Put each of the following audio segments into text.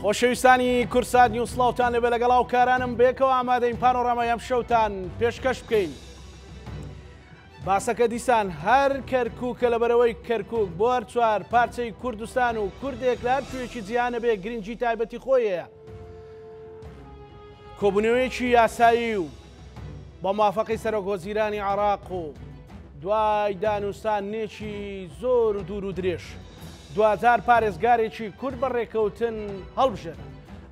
خۆشەویستانی کوردسات نیوز سڵاوتان لێبێ لەگەڵ هاوکارانم بەیەکەوە ئامادەین پانۆرامای ئەم شەوتان پێشکەش بکەین. باسەکە دیسان هەر کەرکووکە لەبەرئەوەی کەرکووک بۆ هەر چوار پارچەی کوردستان و کوردێک لە هەر کوێیەکی جیهانە بێ گرنگی تایبەتی خۆی هەیە. کۆبوونەوەیەکی یاسایی و بە موافقەی سەرۆک وەزیرانی عێراق و دوای دانوستاندنێکی زۆر و دوور و درێژ دواجار پارێزگارێکی کورد بە ڕێکەوتن هەڵبژێرا.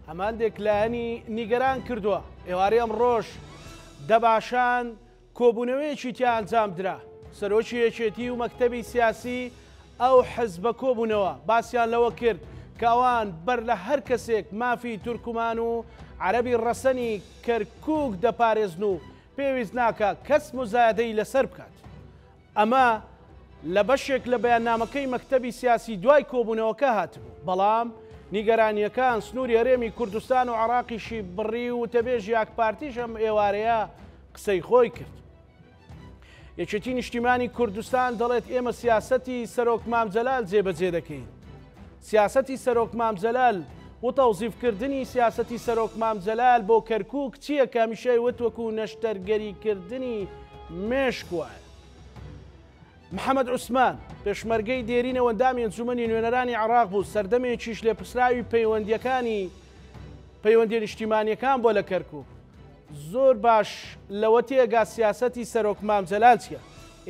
ئەمە هەندێک لایەنی نیگەران کردووە. ئێوارەی ئەمڕۆش دەباشان کۆبوونەوەیەکی تیا ئەنجامدرا، سەرۆکی یەکێتی و مەکتەبی سیاسی ئەو حزبە کۆبوونەوە، باسیان لەوە کرد کە ئەوان بەر لە هەر کەسێک مافی تورکمان و عەرەبی ڕەسەنی کەرکووک دەپارێزن و پێویست ناکا کەس موزایەدەی لەسەر بکات. ئەمە لە بەشێک لە بەیاننامەکەی مەکتەبی سیاسی دوای کۆبوونەوەکە هاتبوو، بەڵام نیگەرانییەکان سنووری هەرێمی کوردستان و عێراقیشی بڕی و وتەبێژی ئاکپارتیش ئەم ئێوارەیە قسەی خۆی کرد. یەکێتی نیشتیمانی کوردستان دەڵێت ئێمە سیاسەتی سەرۆک مام جەلال جێبەجێ دەکەین. سیاسەتی سەرۆک مام جەلال و تەوزیفکردنی سیاسەتی سەرۆک مام جەلال بۆ کەرکوک چییە کە هەمیشە وت وەکو نەشتەرگەریکردنی مێشک وایە. محەمەد عوسمان، پێشمەرگەی دێرینە و ئەندامی ئەنجومەنی نوێنەرانی عێراق بوو، سەردەمێکیش لێپرسراوی پەیوەندییەکانی پەیوەندیە نیشتیمانیەکان بووە لە کەرکوک. زۆر باش لەوە تێگا سیاسەتی سەرۆک مام جەلال چیە.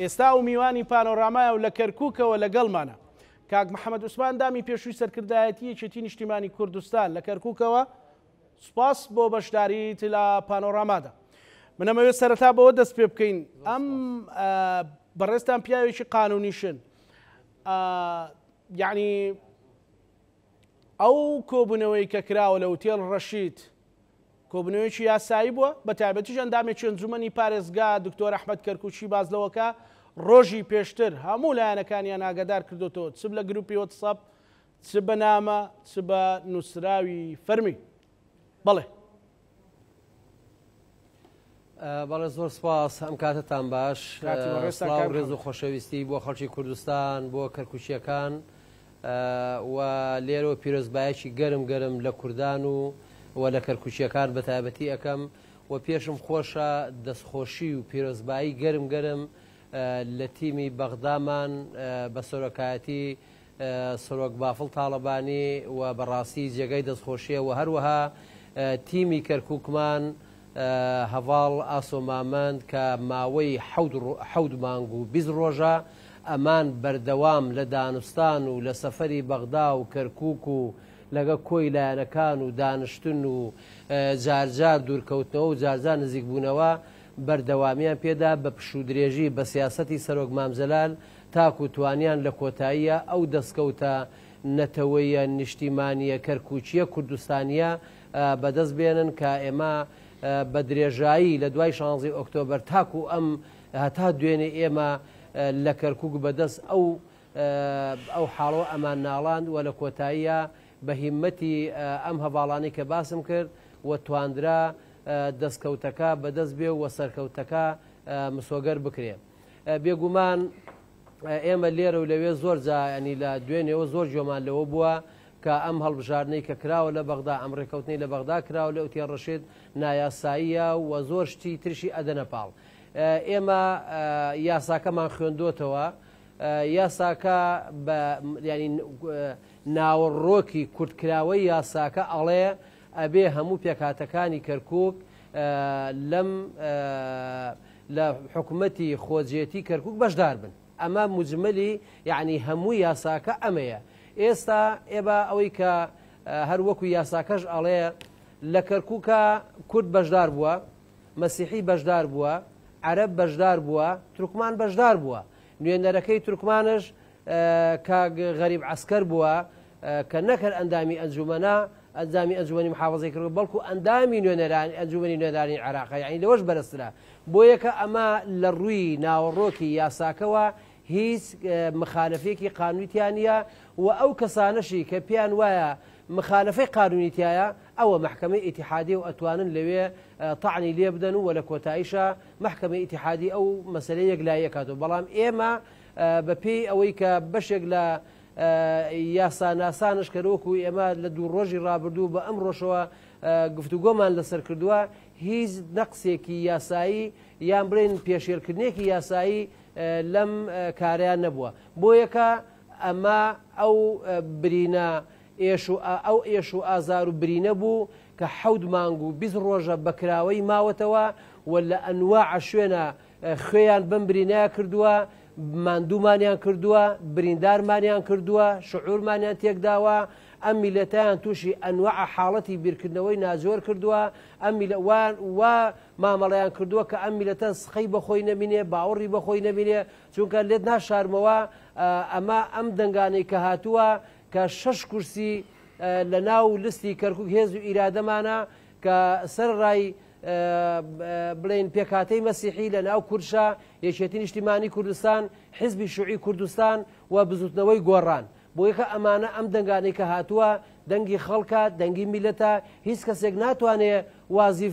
ئێستا ئەو میوانی پانۆرامایە و لە کەرکوکەوە لەگەڵمانە. کاک محەمەد عوسمان ئەندامی پێشووی سەرکردایەتی یەکێتی نیشتیمانی کوردستان لە کەرکوکەوە سوپاس بۆ بەشداریت لە پانۆرامادا. من ئەمەوێت سەرەتا بەوە دەست پێ بکەین ئەم بەڕێزتان پیاوێکی قانونیشن یعنی ئەو کۆبوونەوەی کە کراوە لە ئوتێل ڕەشید کۆبوونەوەیەکی یاسایی بووە، بە تایبەتیش ئەندامێکی ئەنجوومەنی پارێزگا دکتۆر ئەحمەد کەرکووکی باس لەوەکا ڕۆژی پێشتر هەموو لایەنەکانیان ئاگادار کردۆتەوە چ لە گروپی وەتسئەپ چ بە نامە چ بە نووسراوی فەرمی. بەڵێ. بەڵێ زۆر سپاس ئەم کاتەتان باش سڵاو ڕێز و خۆشەویستی بۆ خەڵکی کوردستان بۆ کەرکوچیەکان و لێرەوە پیرۆزبایەکی گەرم گەرم لە کوردان و و لە کەرکوچیەکان بە تایبەتی ئەەکەم و پێشم خۆشە دەستخۆشی و پیرۆزبایی گەرم گەرم لە تیمی بەغدامان بە سەرۆکایەتی سەرۆک بافڵ تاڵەبانی و بەڕاستی جێگای دەستخۆشیە و هەروەها تیمی کەرکوکمان هەڤاڵ ئاسۆ مامەند کە ماوەی حەوت مانگ و 20 ڕۆژە ئەمان بەردەوام لە دانوستان و لە سەفەری بەغدا و کەرکوک و لەگە کۆی لایەنەکان و دانیشتن و جارجار دوورکەوتنەوە و جارجار نزیکبوونەوە بەردەوامیان پێدا بە پشوودرێژی بە سیاسەتی سەرۆک مام جەلال تاکو توانیان لە کۆتاییا ئەو دەستکەوتە نەتەوەییە نیشتیمانییە کەرکوکییە کوردستانییە بەدەست بێنن کە ئێمە بە درێژایی لە دوای شانزەی ئۆکتۆبەر تاکو ئەم هەتا دوێنێ ئێمە لە کەرکوک بەدەست ئەو ئەو حاڵەوە ئەمان ناڵاند و لە کۆتاییا بە هیممەتی ئەم هەڤاڵانەی کە باسم کرد و تواندرا دەستکەوتەکە بەدەست بێ و سەرکەوتەکە مسۆگەر بکرێ. بێگومان ئێمە لێرە و لەوێ زۆر جا ینی لە دوێنێەوە زۆر گوێمان لەوە بووە کە ئەم هەڵبژاردنەی کە کراوە لە بەغدا ئەم ڕێکەوتنەی لە بەغدا کراوە لە ئوتێل ڕەشید نایاساییە و زۆر شتی ترشی ئەدەنە پاڵ ئێمە یاساکەمان خوێندۆتەوە یاساکە بە ینی ناوەڕۆکی کورتکراوەی یاساکە ئەڵێ ئەبێ هەموو پێکهاتەکانی کەرکک لەم لە حکومەتی خۆجێتی کەرکوک بەشدار بن ئەمە موجمەلی یەعنی هەموو یاساکە ئەمەیە ئێستا ئێبا ئەوەی کە هەر وەکو یاساکەش ئەڵێ لە کەرکوکا کورد بەشدار بووە مەسیحی بەشدار بووە عەرەب بەشدار بووە تورکمان بەشدار بووە نوێنەرەکەی تورکمانش کاک غەریب عەسکەر بووە کە نەک هەر ئەندامی ئەنجومەنە ئەندامی ئەنجومەنی محافەزەی کردووە بەڵکو ئەندامی نوێنەران ئەنجومەنی نوێنەرانی عێراقە یعنی لەوەش بەرزترە بۆیەکە ئەمە لە ڕووی ناوەڕۆکی یاساکەوە هیچ مخالفێکی قانونی تیا نییە و ئەو کەسانەشی کە پێیان وایە مخالفەی قانونی تایە ئەوە مەحکەمەی ئیتیحادی و ئەتوانن لەوێ تەعنی لێ بدەن و لە کۆتاییشا مەحکەمەی ئیتیحادی ئەو مەسەلەیە یەکلایی ئەکاتەوە بەڵام ئێمە بە پێی ئەوەی کە بەشێک لە یاساناسانش کە وەکو ئێمە لە دوو ڕۆژی ڕابردوو بە ئەم ڕۆژەوە گفتوگۆمان لەسەر کردووە هیچ نەقسێکی یاسایی یان بڵێن پێشێلکردنێکی یاسایی لەم کارەیان نەبووە. بۆیەکە ئەمە ئەو برینە ئێش و ئەو ئێش و ئازار و برینە بوو کە حەوت مانگ و 20 ڕۆژە بەکراوەی ماوەتەوە و لە ئەنواع شوێنە خوێیان بەم برینەیە کردووە، ماندوومانیان کردووە، بریندارمانیان کردووە، شعورمانیان تێکداوە، ئەم میلەتیان تووشی ئەنواع حاڵەتی بیرکردنەوەی ناجۆر کردووە، ئەم وا مامەڵەیان کردووە کە ئەم میلەتە سقەی بەخۆی نەمینێ، باوەڕی بەخۆی نەمینێ، چونکە لێت ناشارمەوە ئەمە ئەم دەنگانەی کە هاتووە کە شەش کورسی لە ناو لستی کەرکک هێز و ئیرادەمانە کە سەرڕای بڵێن پێکهاتەی مەسیحی لە ناو کوردشا، یەکێتی نیشتیمانی کوردستان، حزبی شوعی کوردستان و بزوتنەوەی گۆڕان. بۆیەکە ئەمانە ئەم دەنگانەی کە هاتووە دەنگی خەڵکە، دەنگی میلەتە، هیچ کەسێک ناتوانێ وازی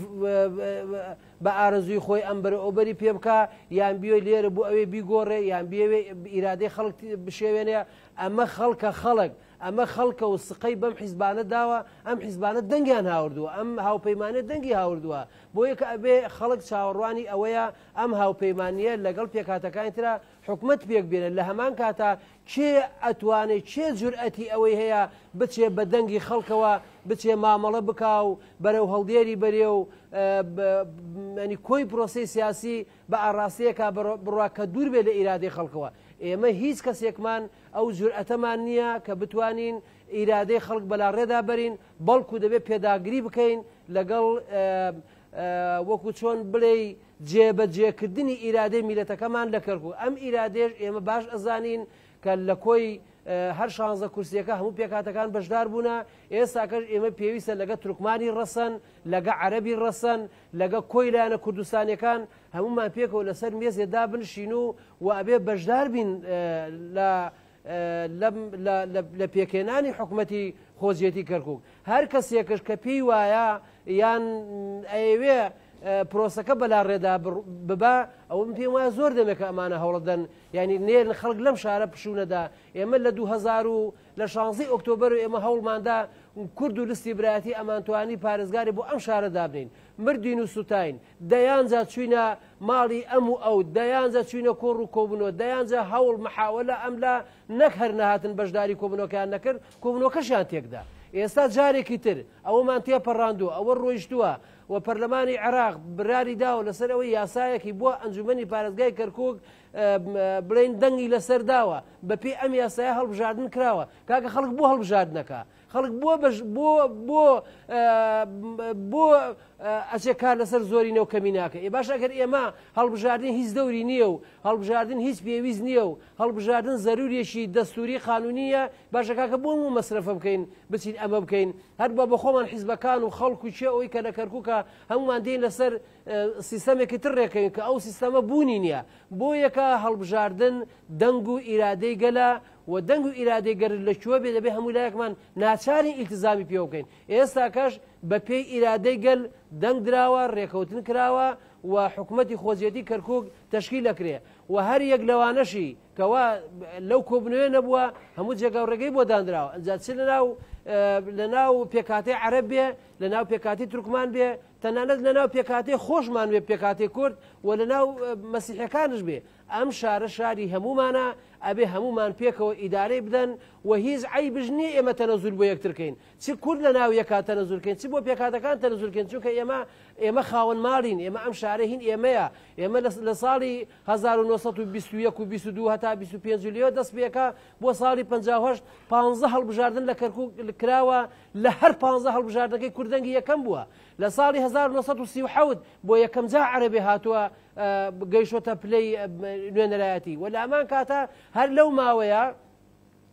بە ئارەزووی خۆی ئەم بەرە ئەوبەری پێ بکا، یان بیەوێ لێرە بۆ ئەوێ بیگۆڕێ، یان بیەوێ ئیرادەی خەڵک بشێوێنێ. ئەمە خەڵکە، خەڵک ئەمە خەڵکە و سقەی بەم حیزبانە داوە، ئەم حیزبانە دەنگیان هاوردووە، ئەم هاوپەیمانە دەنگی هاوردووە. بۆیە کە ئەبێ خەڵک چاوەڕوانی ئەوەیە ئەم هاوپەیمانیە لەگەڵ پێکهاتەکانی ترا حکومەت پێک بێنێت. لە هەمان کاتا کێ ئەتوانێت، کێ جورئەتی ئەوەی هەیە بچێ بە دەنگی خەڵکەوە بچێ مامەڵە بکا و بەرەو هەڵدێری بەرێ و ینی کۆی پرۆسەی سیاسی بە ئاڕاستەیەکا بڕوا کە دوور بێ لە ئیرادەی خەڵکەوە. ئێمە هیچ کەسێکمان ئەو جورئەتەمان نییە کە بتوانین ئیرادەی خەڵک بەلاڕێدا بەرین، بەڵکو دەبێت پێداگری بکەین لەگەڵ وەکو چۆن بڵێی جێبەجێکردنی ئیرادەی میلەتەکەمان لە کەرکوک. ئەم ئیرادەیەش ئێمە باش ئەزانین کە لە کۆی هەر 16 کورسیەکە هەموو پێکهاتەکان بەشدار بوونە. ئێستاکەش ئێمە پێویستە لەگە تورکمانی ڕەسەن، لەگە عەرەبی ڕەسەن، لەگە کۆی لایەنە کوردستانیەکان هەمومان پێکەوە لەسەر مێزێ دابنشین و و ئەبێ بەشدار بین لە لە پێکهێنانی حکومەتی خۆجێتی کەرکک. هەر کەسێکش کە پێی وایە یان ئەیەوێ پرۆسەکە بەلا ڕێدا ببا، ئەوە من پێم وایە زۆر دەمێکە ئەمانە هەوڵەدەن، یعنی نێرن خەڵک لەم شارە پشوونەدا. ئێمە لە 2000 و لە 16 ئۆکتۆبەر و ئێمە هەوڵماندا کورد و لستی برایەتی ئەمانتوانی پارێزگاری بۆ ئەم شارە دابنین، مردین و سوتاین، دەیانجا چوینە ماڵی ئەم و ئەو، دەیانجا چوینە کۆڕ و کۆبوونەوە، دەیانجا هەوڵ محاولە ئەملا، نەک هەر نەهاتن بەشداری کۆبوونەوەکەیان نەکرد، کۆبوونەوەکەشیان تێکدا. ئێستا جارێکی تر ئەوەمان تێپەڕاندووە، ئەوە ڕۆیشتووە و پەرلەمانی عێراق بڕیاری داوە لەسەر ئەوەی یاسایەکی بۆ ئەنجومەنی پارێزگای کەرکوک بڵێن دەنگی لەسەر داوە، بەپێی ئەم یاسایە هەڵبژاردن کراوە. کاکە خەڵک بۆ هەڵبژاردنەکە، خەڵک بۆ بەش بۆ بۆ بۆ ئەچێ کار لەسەر زۆری نەو کەمی ناکە. ئێ باش ئەگەر ئێمە هەڵبژاردن هیچ دەوری نییە و هەڵبژاردن هیچ پێویست نییە و هەڵبژاردن زەروریەکی دەستوری قانونیە، باشە کاکە بۆ هەموو مەسرەفە بکەین بچین ئەمە بکەین؟ هەر بە بەخۆمان حیزبەکان و خەڵک و کێ ئەوی کە لە کەرکووکە هەمومان دێین لەسەر سیستەمێکی تر ڕێکەوین کە ئەو سیستەمە بوونی نییە. بۆ یەکە هەڵبژاردن دەنگ و ئیرادەی گەلە و دەنگ و ئیرادەی گەل لە کوێ بێ دەبێ هەموو لایەکمان ناچارین ئیلتزامی پێوە بکەین. ئێستاکەش بە پێی ئیرادەی گەل دەنگ دراوە، ڕێکەوتن کراوە و حکوومەتی خۆجێتی کەرکووک تەشکیل دەکرێ و هەر یەک لەوانەشی کەوا لەو کۆبوونەوەیە نەبووە هەموو جێگا و ڕێگەی بۆ دانراوە. ئەنجا چ لەناو پێکهاتەی عەرەب بێ، لەناو پێکهاتەی تورکمان بێ، تەنانەت لەناو پێکهاتەی خۆشمان بێ، پێکهاتەی کورد و لەناو مەسیحەکانش بێ، ئەم شارە شاری هەمومانە، ئەبێ هەمومان پێکەوە ئیدارەی بدەن و هیچ عەیبش نییە ئێمە تەنەزول بۆ یەکتر کەین، چ کورد لە ناو یەکا تەنەزول کەین، چ بۆ پێکهاتەکان تەنەزول کەین، چونکە ئێمە خاوەن ماڵین، ئێمە ئەم شارە هین ئێمەیە. ئێمە لە ساڵی 1921 و 22 هەتا 25 لێوە دەست پێکا بۆ ساڵی 58 15 هەڵبژاردن لە کەرکوک کراوە، لە هەر 15 هەڵبژاردنەکەی کورد دەنگی یەکەم بووە. لە ساڵی 1937 بۆ یەکەم جار عەرەبی هاتووە گەیشتۆتە پلەی نوێنەرایەتی و لە هەمان کاتە هەر لەو ماوەیە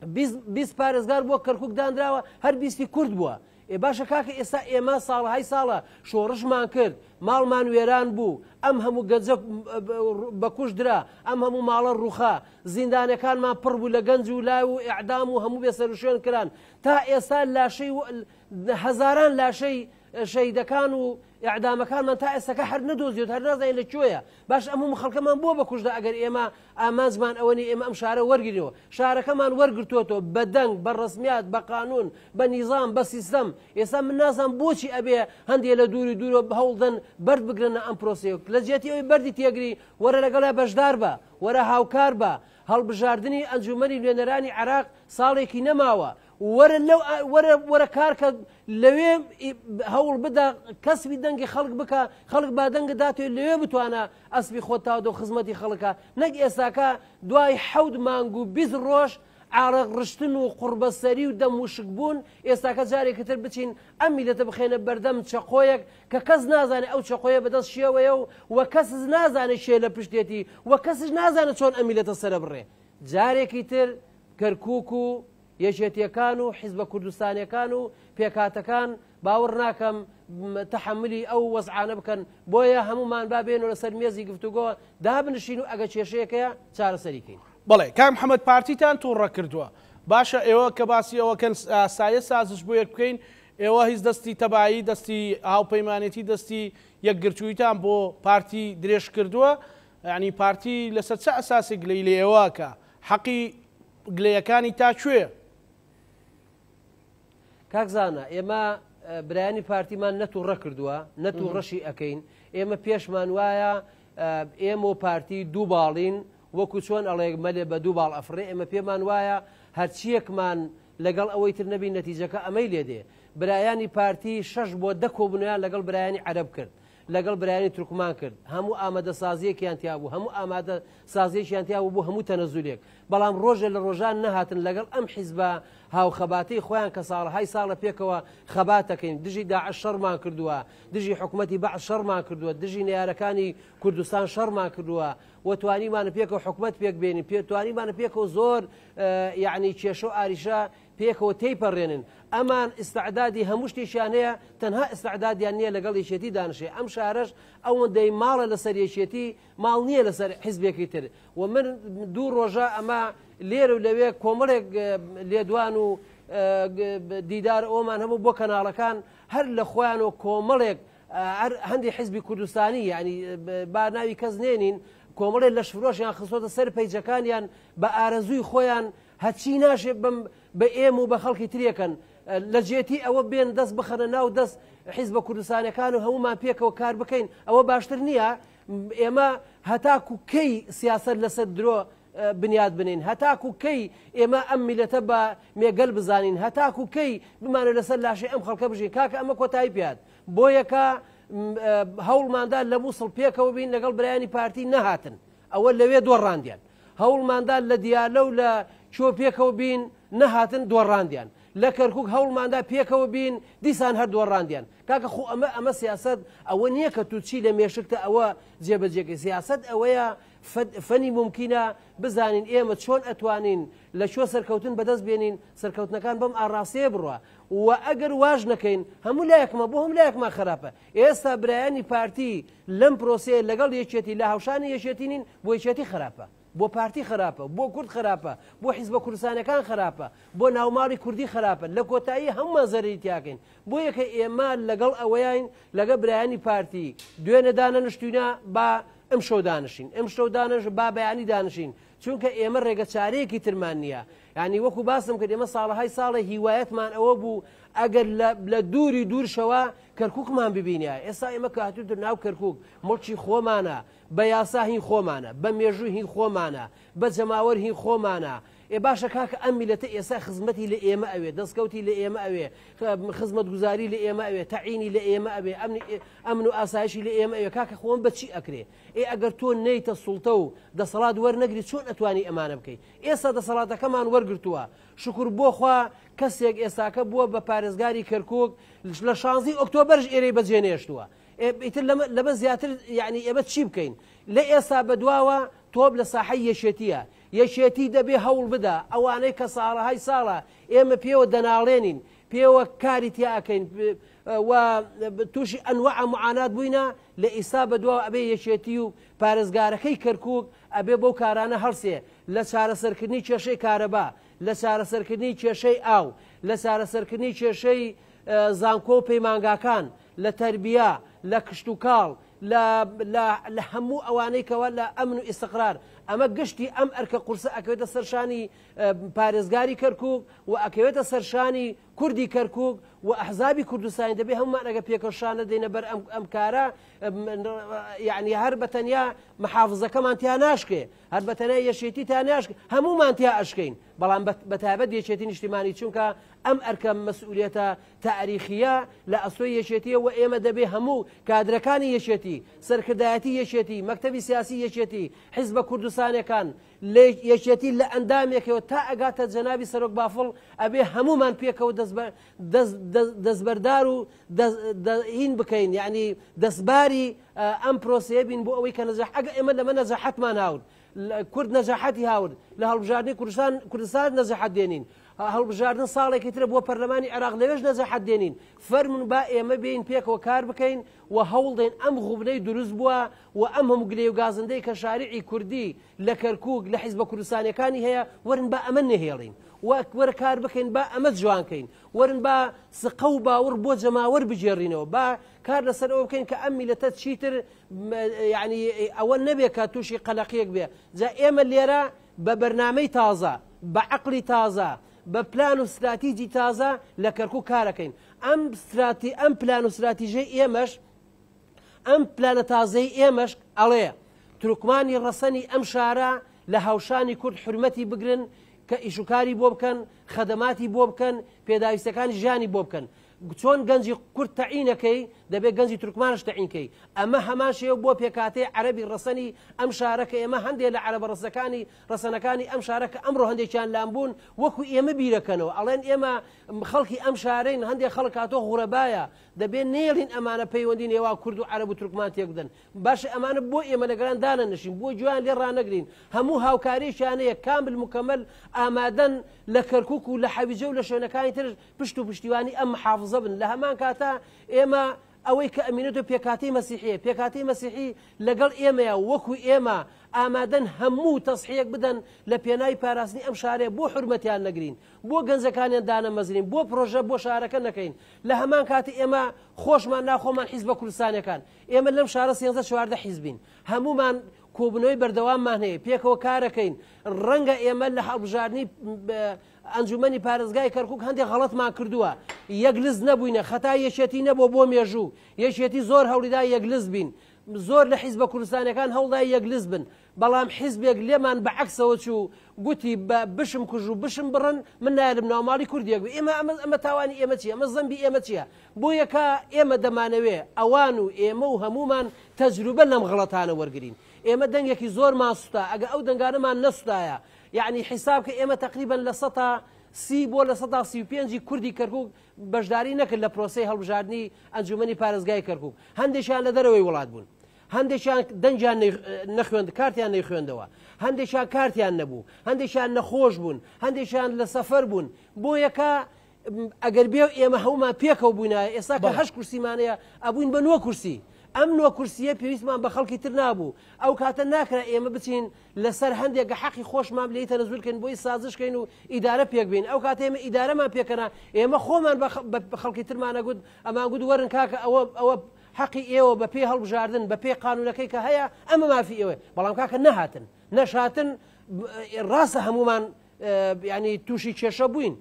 20 پارێزگار بۆ کەرکوک دانراوە، هەر 20 کورد بووە. ئێ باشە کاکە ئێستا ئێمە ساڵهای ساڵە شۆڕشمان کرد، ماڵمان وێران بوو، ئەم هەموو گەنجە بەکوش درا، ئەم هەموو ماڵە ڕووخا، زیندانەکانمان پڕ بوو لە گەنج و لاو و ئیعدام و هەموو بێسەروشوێن کران. تا ئێستا لاشەی هەزاران لاشەی شەهیدەکان و ئیعدامەکانمان تا ئێستەکە هەر نەدۆزیوت هەر نازانین لە کوێیە باش ئەم هەموو خەڵکەمان بۆ بەکوژدا ئەگەر ئێمە ئامانجمان ئەوە نیە ئێمە ئەم شارە وەرگرینەوە شارەکەمان وەرگرتووەتەوە بە دەنگ بە ڕەسمیات بە قانون بە نیزام بە سیستەم ئێستا من نازانم بۆچی ئەبێ هەندێ لە دووری دوورەوە هەوڵدەن بەرد بگرنە ئەم پرۆسەیە لە جیاتی ئەوەی بەردی تێگری وەرە لەگەڵیا بەشدار بە وەرە هاوکار بە هەڵبژاردنی ئەنجومەنی نوێنەرانی عێراق ساڵێکی نەماوە وەرە لەو وەرە وەرە کارکە لەوێ هەوڵ بدە کەسبی دەنگی خەڵک بکە خەڵک با دەنگە داتێ لەوێ بتوانە ئەسپی خۆت تاودە و خزمەتی خەڵکە نەک ئێستاکە دوای حەوت مانگ و 20 ڕۆژ عارەق ڕشتن و قوڕبەسەری و دەم وشک بوون ئێستاکە جارێکی تر بچین ئەم میلەتە بخێنە بەردەم چەقۆیەک کە کەس نازانێت ئەو چەقۆیە بەدەست شێوەیە و و کەس نازانێت شێ لە پشتێتی و کەسش نازانێت چۆن ئەم میلەتە سەرە بڕێ جارێکی تر کەرکوک و یەکێتیەکان و حیزبە کوردستانیەکان و پێکهاتەکان باوەڕ ناکەم تەحەمولی ئەو وەزعانە بکەن، بۆیە هەموومان با بێینەوە لەسەر مێزی گفتوگۆ دابنشین و ئەگەر کێشەیەک هەیە چارەسەری کەین. بەڵێ کاک محەمەد پارتیتان توڕە کردووە باشە ئێوە کە باسی ئەوە کەن ئاسایە سازش بۆ یەک بکەین ئێوە هیچ دەستی تەبایی دەستی هاوپەیمانێتی دەستی یەکگرتوویتان بۆ پارتی درێژ کردووە یانی پارتی لەسەر چ ئەساسێک گلەی لە ئێوە ئەکا حەقی گلەیەکانی تا کوێیە؟ کاک زانا ئێمە برایانی پارتیمان نە توڕە کردووە نە توڕەشی ئەکەین ئێمە پێشمان وایە ئێمە و پارتی دوو باڵین وەکو چۆن ئەڵێ مەلێ بە دوو باڵ ئەفڕێ ئێمە پێمان وایە هەرچیەکمان لەگەڵ ئەوەی تر نەبی نەتیجەکە ئەمەی لێ دێ برایانی پارتی شەش بۆ دە کۆبوونەوەیان لەگەڵ برایانی عەرەب کرد لەگەڵ برایانی تورکمان کرد، هەموو ئامادەسازییەکیان تیا بوو، هەموو ئامادە سازییەکیان تیا بوو بۆ هەموو تەنەزولێک، بەڵام ڕۆژێ لە ڕۆژان نەهاتن لەگەڵ ئەم حیزبە هاوخەباتەی خۆیان کە ساڵەهای ساڵە پێکەوە خەبات دەکەین، دژی داعش شەڕمان کردووە، دژی حکومەتی بەعس شەڕمان کردووە، دژی نەیارەکانی کوردستان شەڕمان کردووە و توانیمانە پێکەوە حکومەت پێک بێنین، پێ توانیمانە پێکەوە زۆر یەعنی کێشە و ئاریشە پێکەوە تێیپەڕێنن، ئەمان ئیستعدادی هەموو شتێکیان هەیە، تەنها ئیستعدادیان نییە لەگەڵ یەکێتی دانشێ، ئەم شارەش ئەوەندەی ماڵە لەسەر یەکێتی، ماڵ نییە لەسەر حیزبێکی تر و من دوو ڕۆژە ئەمە لێرە و لەوێ کۆمەڵێک لێدوان و دیدار ئەومان هەبوو بۆ کەناڵەکان هەر لە خۆیان و کۆمەڵێک هەندی حیزبی کوردستانی یعنی با ناوی کەس نێنین کۆمەڵێک لەشفرۆشیان خستۆتە سەر پەیجەکانیان بە ئارەزووی خۆیان هەرچی ناشێ بەم بە ئێمە و بە خەڵکی ترێکەن لە جێتی ئەوە بێن دەست بخەنە ناو دەست حیزبە کوردستانەکان و هەمومان پێکەوە کار بکەین ئەوە باشتر نییە ئێمە هەتاکو کەی سیاسەت لەسەر درۆ بنیاد بنین هەتاکو کەی ئێمە ئەم میلەتە بە مێگەل بزانین هەتاکو کەی بمانە لەسەر لاشەی ئەم خەڵکە بژین کاکە ئەمە کۆتایی پێات بۆ یەکە هەوڵماندا لە مووسڵ پێکەوە بین لەگەڵ برایانی پارتی نەهاتن ئەوە لەوێ دۆڕاندیان. هەوڵماندا لە دیالە و لە چۆ پێکەوە بین، نەهاتن دۆڕاندیان. لە کەرکوک هەوڵماندا پێکەوە بین، دیسان هەر دۆڕاندیان. کاکە خۆ ئەمە ئەمە سیاسەت ئەوە نییە کە تو چی لە مێشکتە ئەوە جێبەجێکەی. سیاسەت ئەوەیە فەنی مومکینە بزانین ئێمە چۆن ئەتوانین لە کوێ سەرکەوتن بەدەست بێنین، سەرکەوتنەکان بەم ئاڕاستەیە بڕوا. و ئەگەر واش نەکەین هەموو لایەکمان بۆ هەموو لایەکمان خراپە. ئێستا برایانی پارتی لەم پرۆسەیە لەگەڵ یەکێتی لە هاوشانی یەکێتی نین، بۆ یەکێتی خراپە، بۆ پارتی خراپە، بۆ کورد خراپە، بۆ حیزبە کوردستانیەکان خراپە، بۆ ناوماڵی کوردی خراپە، لە کۆتایی هەموومان زەرەری تیاکەین. بۆیە کە ئێمە لەگەڵ ئەوەیاین لەگە برایانی پارتی دوێنێ دانەنشتوینە با ئمشەو دانشین، ئمشەو دانەش با بەیانی دانشین، چونکە ئێمە ڕێگە چارەیەکی ترمان نییە. یانی وەکو باسم کرد ئێمە ساڵەهای ساڵە هیوایەتمان ئەوە بوو ئەگەر لە دووری دوورشەوە کەرکوکمان ببینیایە، ئێستا ئێمە کە هاتووینەتە ناو کەرکوک، موڵکی خۆمانە، بە یاسا هین خۆمانە، بە مێژوو هین خۆمانە، بە جەماوەر هین خۆمانە، ئێ باشە کاکە ئەم میللەتە ئێستا خزمەتی لە ئێمە ئەوێ، دەستکەوتی لە ئێمە ئەوێ، خزمەتگوزاری لە ئێمە ئەوێ، تەعینی لە ئێمە ئەوێ، ئەمن و ئاسایشی لە ئێمە ئەوێ، کاکە خۆ ئەم بە چی ئەکرێ؟ ئێ ئەگەر تۆ نێیتە سوڵتە و دەسەڵات وەرنەگری چۆن ئەتوانی ئەمانە بکەی؟ ئێستا دەسەڵاتەکەمان وەرگرتووە، شوکر بۆ خوا کەسێک ئێستاکە بووە بە پارێزگاری کەرکوک لە شانزی ئۆکتۆبەرش ئێرەی بەجێ نێشتووە ئیتر لەمە زیاتر یعنی ئێمە چی بکەین لە ئێستا بەدواوە تۆپ لە ساحەی یەکێتیە یەکێتی دەبێ هەوڵ بدا ئەوانەی کە ساڵەهای ساڵە ئێمە پێوە دەناڵێنین پێوە کاری تیا ئەکەین و تووشی ئەنوەع معانات بووینە لە ئیسا بەدواوە ئەبێ یەکێتی و پارێزگارەکەی کەرکک ئەبێ بەو کارانە هەڵسێ لە چارەسەرکردنی کێشەی کارەبا لە چارەسەرکردنی کێشەی ئاو، لە چارەسەرکردنی کێشەی زانکۆ و پەیمانگاکان، لە تەربیە، لە کشتوکاڵ، لە لە لە هەموو ئەوانەی کەوا لە ئەمن و ئیستقرار، ئەمە گشتی ئەم ئەرکە قورسە ئەکەوێتە سەر شانی پارێزگاری کەرکووک و ئەکەوێتە سەر شانی کوردی کەرکووک و ئەحزابی کوردستانی. دەبێ هەموومان ئەگە پێکەوە شان نەدەینە بەر ئەم ئەم کارە، یعنی هەر بە تەنیا محافزەکەمان تیا ناشکێ، هەر بە تەنیا یەکێتی تا ناشک، هەمومان تیا ئەشکەین، بەڵام بە تایبەت یەکێتی نیشتیمانی، چونکە ئەم ئەرکە مەسئولیەتە تاریخیە لە ئەستۆی یەکێتیە و ئێمە دەبێ هەموو کادرەکانی یەکێتی، سەرکردایەتی یەکێتی، مەکتەبی سیاسی یەکێتی، حیزبە کوردستانەکان، یەکێتی لە ئەندامێکەوە تا ئەگاتە جەنابی سەرۆک بافڵ، ئەبێ هەمومان پێکەوە دەستبەردار و هین بکەین، یعنی دەستباری ئەم پرۆسەیە بین بۆ ئەوەی کە نەجاح. ئەگە ئێمە لەمە نەجاحەتمان هاورد، کورد نەجاحەتی هاورد لە هەڵبژاردنی کوردستان، کوردستان نەجاحەت دێنین، هەڵبژاردن ساڵێکی ترە بۆ پەرلەمانی عێراق لەوێش نەجاحەت دێنین. فەرمون با ئێمە بێین پێکەوە کار بکەین و هەوڵدەین ئەم غوبنەی دروست بووە و ئەم هەموو گلەی و گازندەی کە شارعی کوردی لە کەرکووک لە حیزبە کوردستانیەکانی هەیە، وەرن با ئەمە نەهێڵین، وەرە کار بکەین با ئەمە جوانکەین، وەرن با سقە و باوەڕ بۆ جەماوەر بگێڕینەوە، با کار لەسەر ئەوە بکەین کە ئەم میلەتە چیتر یعنی ئەوە نەبێ کە تووشی قەلەقیەک بێ. جا ئێمە لێرە بە بەرنامەی تازە، بە عەقڵی تازە، بە پلان و ستراتیجی تازە لە کەرکووک کارەکەین. ئەم ستراتی ئەم پلان و ستراتیژەی ئێمەش، ئەم پلانە تازەی ئێمەش ئەڵێ تورکمانی ڕەسەنی ئەم شارە لە هاوشانی کورد حورمەتی بگرن، کە ئیشوکاری بۆ بکەن، خەدەماتی بۆ بکەن، پێداویستەکانی ژیانی بۆ بکەن. چۆن گەنجی کورد تەعینەکەی، دەبێت گەنجی تورکمانش تەعینکەی. ئەمە هەمان شێوە بۆ پێکهاتەی عەرەبی ڕەسەنی ئەم شارە کە ئێمە هەندێک لە عەرەبە ڕەسەکانی ڕەسەنەکانی ئەم شارە کە ئەمڕۆ هەندێکیان لام بوون وەکو ئێمە بیرەکەنەوە، ئەڵێن ئێمە خەڵکی ئەم شارەین، هەندێک خەڵک هاتۆ غورەبایە، دەبێت نێڵین ئەمانە پەیوەندی نێوان کورد و عەرەب و تورکمان تێک بدەن. باشە ئەمانە بۆ ئێمە لەگەڵیان دانەنشین، بۆ گوێیان لێ ڕانەگرین، هەموو هاوکاریەکیان هەیە کامل مکەمەل ئامادەن لە کەرکوک و لە حەویجە و لە شوێنەکانی تر پشت و پشتیوانی ئەم محافزە بن. لە هەمان کاتا ئێمە ئەوەی کە ئەمینەتۆ پێکهاتەی مەسیحیە، پێکهاتەی مەسیحی لەگەڵ ئێمەیە، وەکو ئێمە ئامادەن هەموو تەسحیەک بدەن لە پێناوی پاراستنی ئەم شارەیە، بۆ حورمەتیان نەگرین، بۆ گەنجەکانیان دانەمەزرین، بۆ پرۆژە بۆ شارەکە نەکەین. لە هەمان کاتی ئێمە خۆشمان ناخۆمان حیزبە کوردستانیەکان، ئێمە لەم شارە 13 14 حیزبین، هەمومان کۆبوونەوەی بەردەواممان هەیە، پێکەوە کارەکەین. ڕەنگە ئێمە لە هەڵبژاردنی ئەنجومەنی پارێزگای کەرکوک هەندێک غەڵەتمان کردووە، یەکلز نەبووینە، خەتای یەکێتی نەبووە بۆ مێژوو، یەکێتی زۆر هەوڵیدا یەکلز بین، زۆر لە حیزبە کوردستانەکان هەوڵدا یەکلز بن، بەڵام حیزبێک لێمان بە عەکسەوە چوو، گوتی بە بشم کوژ و بشم بڕن من نایەلم ناوماڵی کوردێک بێ. ئێمە ئەمە ئەمە تاوانی ئێمە چییە؟ ئەمە زەمبی ئێمە چییە؟ بۆ یەکە ئێمە دەمانەوێ ئەوان و ئێمە و هەمومان تەجروبە لەم غەڵەتانە وەرگین. ئێمە دەنگێکی زۆرمان سوتا، ئەگە ئەو دەنگانەمان نەسوتایە، یعنی حیساب کە ئێمە تقریبا 30% بۆ 35% کوردی کەرکوک بەشداری نەکرد لە پرۆسەی هەڵبژاردنی ئەنجومەنی پارێزگای کەرکوک. هەندێکیان لە دەرەوەی وڵات بوون، هەندێکیان دەنگیان نەخوێند، کارتیان نەیخوێندەوە، هەندێکیان کارتیان نەبوو، هەندێکیان نەخۆش بوون، هەندێکیان لە سەفەر بوون. بۆ یەکە ئەگەر بێ ئێمە هەمومان پێکەوە بووینایە، ئێستا کە 8 کورسیمانەیە ئەبووین بە 9 کورسی. ئەم 9 کورسیە پێویستمان بە خەڵکی تر نابوو. ئەو کاتە ناکرا ئێمە بچین لەسەر هەندێک حەقی خۆشمان لێی تەنەزول کەین بۆی سازش کەین و ئیدارە پێک بین. ئەو کاتە ئێمە ئیدارەمان پێکەنا، ئێمە خۆمان بە خەڵکی ترمانە گوت، ئەمان گوت وەرن کاکە ئەوە حەقی ئێوە بە پێی هەڵبژاردن بە پێی قانونەکەی کە هەیە ئەمە مافی ئێوە. بەڵام کاکە نەهاتن، نەشاتن، ڕاستە هەمومان ینی تووشی کێشە بووین،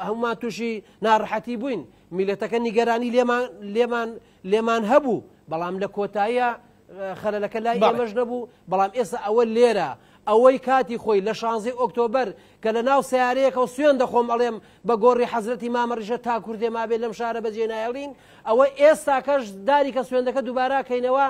هەمومان تووشی ناڕەحەتی بووین، میلەتەکە نیگەرانی لێمان هەبوو، بەڵام لە کۆتاییە خەلەلەکە لای ئێمەش نەبوو. بەڵام ئێستا ئەوە لێرە ئەوەی کاتی خۆی لە 16 ئۆکتۆبەر کە لە ناو سیارەیەکەوە سوێن دەخۆم ئەڵێم بە گۆڕی حەزرەتی مامەڕیشە تا کوردێ مابێ لەم شارە بەجێ نایەڵین، ئەوە ئێستاکەش داری کە سوێندەکە دووباراکەینەوە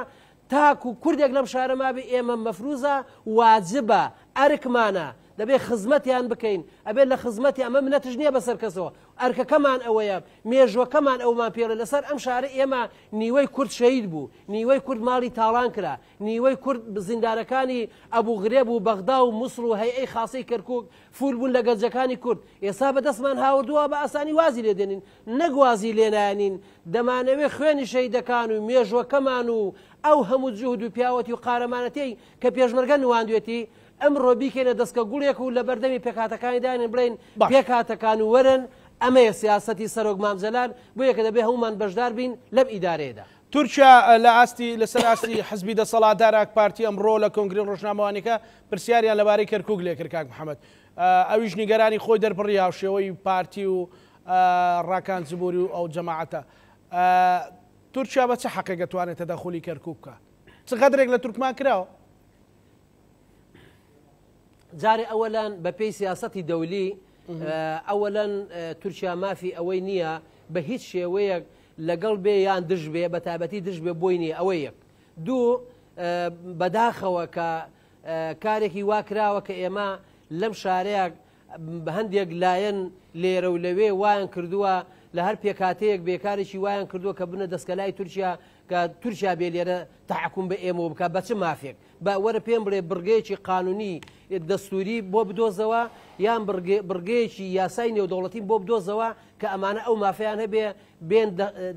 تاکو کوردێک لەم شارە مابێ ئێمە مەفروزە واجبە ئەرکمانە دەبێ خزمەتیان بکەین. ئەبێت لە خزمەتی ئەمە منەتش نییە بەسەر کەسەوە، ئەرکەکەمان ئەوەیە، مێژوەکەمان ئەومان پێڵێ. لەسەر ئەم شارە ئێمە نیوەی کورد شەهید بوو، نیوەی کورد ماڵی تاڵان کرا، نیوەی کورد زیندانەکانی ئەبوو غرێب و بەغدا و موسڵ و هەیئەی خاصەی کەرکوک فول بوون لە گەنجەکانی کورد. ئێستا بەدەستمان هاوردووە بە ئاسانی وازی لێ دێنین، نەک وازی لێنایەنین، دەمانەوێ خوێنی شەهیدەکان و مێژوەکەمان و ئەو هەموو جوهد و پیاوەتی و قارەمانەتیی کە پێشمەرگە نواندوێتی ئەمڕۆ بیکەینە دەستکە گوڵێک و لە بەردەمی پێکهاتەکانی دانین بڵێن پێکهاتەکان وەرن. ئەمەیە سیاسەتی سەرۆک مام جەلال، بۆیە کە دەبێ هەمومان بەشدار بین لەم ئیدارەیەدا. تورکیا لە ئاستی لەسەر ئاستی حزبی دەسەڵاتدار ئاک پارتی ئەمڕۆ لە کۆنگرەی ڕۆژنامەوانیەکە پرسیاریان لەبارەی کەرکوک لێکرد کاک محەمەد ئەویش نیگەرانی خۆی دەربڕی هاوشێوەی پارتی و ڕاکان جبوری و ئەو جەماعەتە تورکیا بە چ حەقێک دەتوانێت تەدەخولی کەرکوک بکات چ غەدرێک لە تورکمان کراوە؟ جارێ ئەوەلەن بە پێی سیاسەتی دەولی ئەوەلەن تورکیا مافی ئەوەی نییە بە هیچ شێوەیەک لەگەڵ بێ یان دژ بێ بە تایبەتی دژ بێ بۆی نییە ئەوە یەک دوو بەداخەوە کە کارێکی وا کراوە کە ئێمە لەم شارەیە هەندێک لایەن لێرە و لەوێ وایان کردووە لە هەر پێکاتەیەک بێکارێکی وایان کردووە کە بنە دەستکەلای تورکیا کە تورکیا بێ لێرە تەحەکوم بە ئێمەوە بکات بە چ مافێک؟ با وەرە پێم بڵێ بڕگەیەکی قانونی دەستوری بۆ بدۆزەوە یان بڕگەیەکی یاسای نێودەوڵەتیم بۆ بدۆزەوە کە ئەمانە ئەو مافەیان هەبێ بێن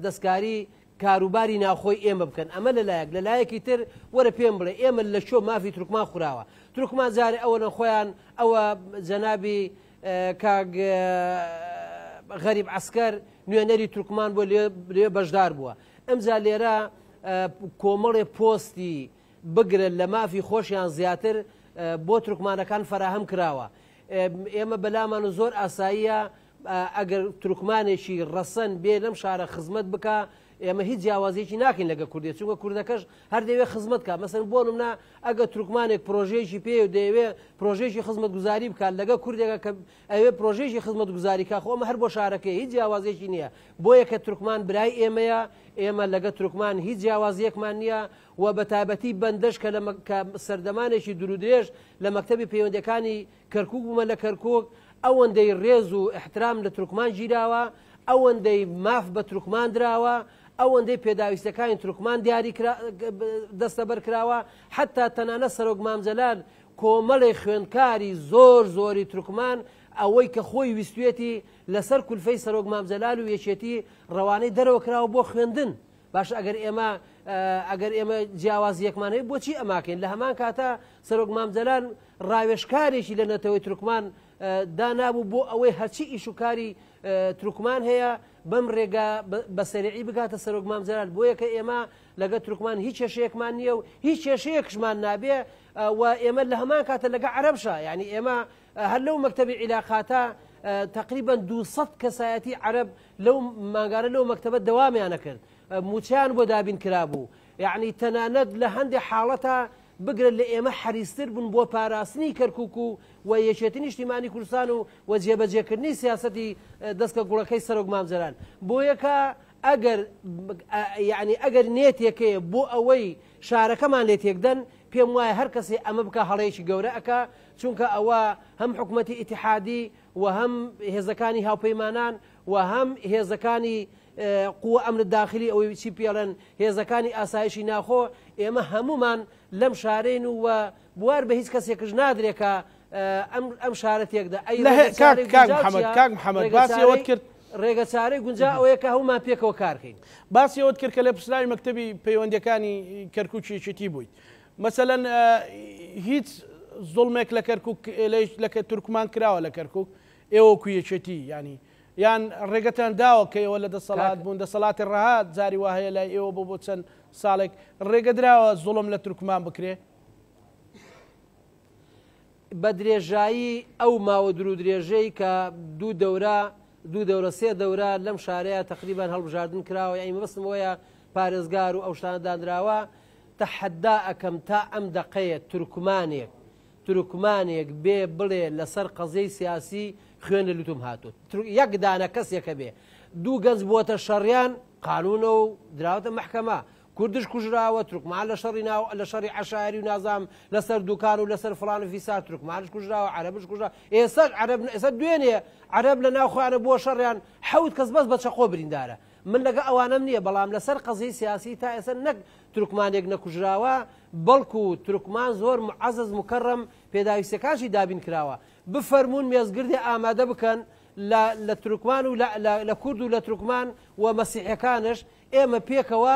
دەستکاری کاروباری ناوخۆی ئێمە بکەن ئەمە لەلایەک لەلایەکی تر وەرە پێم بڵێ ئێمە لە کوێ مافی تورکمان خوراوە تورکمان جارێ ئەوەنە خۆیان ئەوە جەنابی کاک غەریب عەسکەر نوێنەری تورکمان بۆ لێ بەشدار بووە ئەمجا لێرە کۆمەڵێ پۆستی بگرە لە مافی خۆشیان زیاتر بۆ تورکمانەکان فەراهەم کراوە. ئێمە بەلامان و زۆر ئاساییە ئەگەر تورکمانێکی ڕەسەن بێ لەم شارە خزمەت بکا ئێمە هیچ جیاوازیەکی ناکەین لەگە کوردێ چونکە کوردەکەش هەر دەیەوێ خزمەت کا مەسەن بۆ نمونە ئەگە تورکمانێک پرۆژەیەکی پێ و دەیەوێ پرۆژەیەکی خزمەتگوزاری بکات لەگە کوردێکە کە ئەوێ پرۆژەیەکی خزمەتگوزاری کا خۆ ئەمە هەر بۆ شارەکەی هیچ جیاوازیەکی نییە بۆیە کە تورکمان برای ئێمەیە ئێمە لەگە تورکمان هیچ جیاوازیەکمان نییە و بە تایبەتی بەندەش کە لە کە سەردەمانێکی دوورودرێژ لە مەکتەبی پەیوەندەکانی کەرکوک بوومە لە کەرکوک ئەوەندەی ڕێز و ئیحترام لە تورکمان گیراوە ئەوەندەی ماف بە تورکمان دراوە ئەوەندەی پێداویستەکانی تورکمان دیاری دەستەبەر کراوە حتا تەنانەت سەرۆک مام جەلال کۆمەڵێ خوێندکاری زۆر زۆری تورکمان ئەوەی کە خۆی ویستوێتی لەسەر کولفەی سەرۆک مام جەلال و یەکێتی ڕەوانەی دەرەوە کراوە بۆ خوێندن باشە ئەگەر ئێمە ئەگەر ئێمە جیاوازیەکمان هەیە بۆچی ئەماکەین لە هەمان کاتا سەرۆک مام جەلال ڕاوێژکارێکی لە نەتەوەی تورکمان دانابوو بۆ ئەوەی هەرچی ئیش و کاری تورکمان هەیە بەم ڕێگا بە سەریعی بگاتە سەرۆک مام جەلال بۆیە کە ئێمە لەگە تورکمان هیچ کێشەیەکمان نییە و هیچ کێشەیەکشمان نابێ و ئێمە لە هەمان کاتە لەگە عەرەبشا یعنی ئێمە هەر لەو مەکتەبی عیلاقاتە تقریبا 200 کەسایەتی عەرەب لەو مانگانە لەو مەکتەبە دەوامیانە کرد موچەیان بۆ دابین کرابوو یعنی تەنانەت لە هەندێک حاڵەتە بگرە لە ئێمە حەریستر بوون بۆ پاراستنی کەرکوک و و یەکێتی نیشتیمانی کوردستان و و جێبەجێکردنی سیاسەتی دەسکە گوڵەکەی سەرۆک مام جەلال بۆیە کە ئەگەر یعنی ئەگەر نێتێکەیە بۆ ئەوەی شارەکەمان لێ تێکدەن پێم وایە هەر کەسێ ئەمە بکە هەڵەیەکی گەورە ئەکا چونکە ئەوە هەم حکوومەتی ئیتحادی و هەم هێزەکانی هاوپەیمانان و هەم هێزەکانی قوە ئەمن داخلی ئەوەی چی پێڵێن هێزەکانی ئاسایشی ناخۆ ئێمە هەمومان لەم شارەین و بوار بە هیچ کەسێکش نادرێ کە ئەم شارە تێکدا ئەی کاک محەممەد باسی ئەوەت کرد ڕێگە چارەی گونجا ئەوەیە کە هەمومان پێکەوە کارکەین. باسی ئەوەت کرد کە لێپرسراوی مەکتەبی پەیوەندیەکانی کەرکوکی یەکێتی بوویت مەسەلەن هیچ زوڵمێک لە کەرکوک لە تورکمان کراوە لە کەرکوک ئێوە وەکو یەکێتی یانی یان ڕێگەتان داوە کە ئێوە لە دەسەڵات بوون دەسەڵاتی ڕەها جاری وا هەیە لای ئێوە بۆ بۆ چەند ساڵێک ڕێگە دراوە زوڵم لە تورکمان بکرێ؟ بە درێژایی ئەو ماوە دوورودرێژەی کە دوو دەورە دوو دەورە سێ دەورە لەم شارەیە تەقریبان هەڵبژاردن کراوە یانی مەبەستم ئەوەیە پارێزگار و ئەو شتانە دانراوە تەحەدا ئەکەم تا ئەم دەقەیە تورکمانێک تورکمانێک بێ بڵێ لەسەر قەزیەی سیاسی خوێن لە لوتم هاتوو یەک دانە کەسێکە بێ دوو گەنج بووەتە شەڕیان قانونە و دراوەتە مەحکەمە کوردش کوژراوە تورکمان لە شەڕی ناو لە شەڕی عەشایری و نازام لەسەر دوکان و لەسەر فڵان و فیسار تورکمانش کوژراوە عەرەبش کوژرا ئێستا عەرەب ئێستا دوێنێ عەرەب لە ناو خۆیانە بووە شەڕیان حەوت کەس بەس بە چەقۆ بریندارە من لەگە ئەوانەم نییە بەڵام لەسەر قەزیەی سیاسی تا ئێستا نەک تورکمانێک نەکوژراوە بەڵکو تورکمان زۆر معەزەز موکەڕەم پێداویستیەکانشی دابین کراوە بفەرموون مێزگردێ ئامادە بکەن لە لە تورکمان و لە لە کورد و لە تورکمان و مەسیحەکانش ئێمە پێکەوە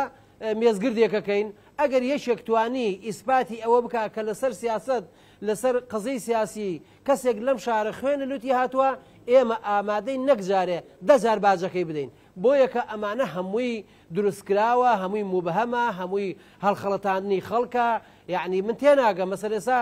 مێزگردێکەکەین ئەگەر یەکێک توانی ئیسپاتی ئەوە بکا کە لەسەر سیاسەت لەسەر قەزیەی سیاسی کەسێک لەم شارە خوێن لە لوتی هاتووە ئێمە ئامادەین نەک جارێ دە جار باجەکەی بدەین. بۆیە کە ئەمانە هەمووی دروستکراوە، هەمووی موبهەمە، هەمووی هەڵخەڵەتاندنی خەڵکە، یەعنی من تێناگەم مەسەلەن ئێستا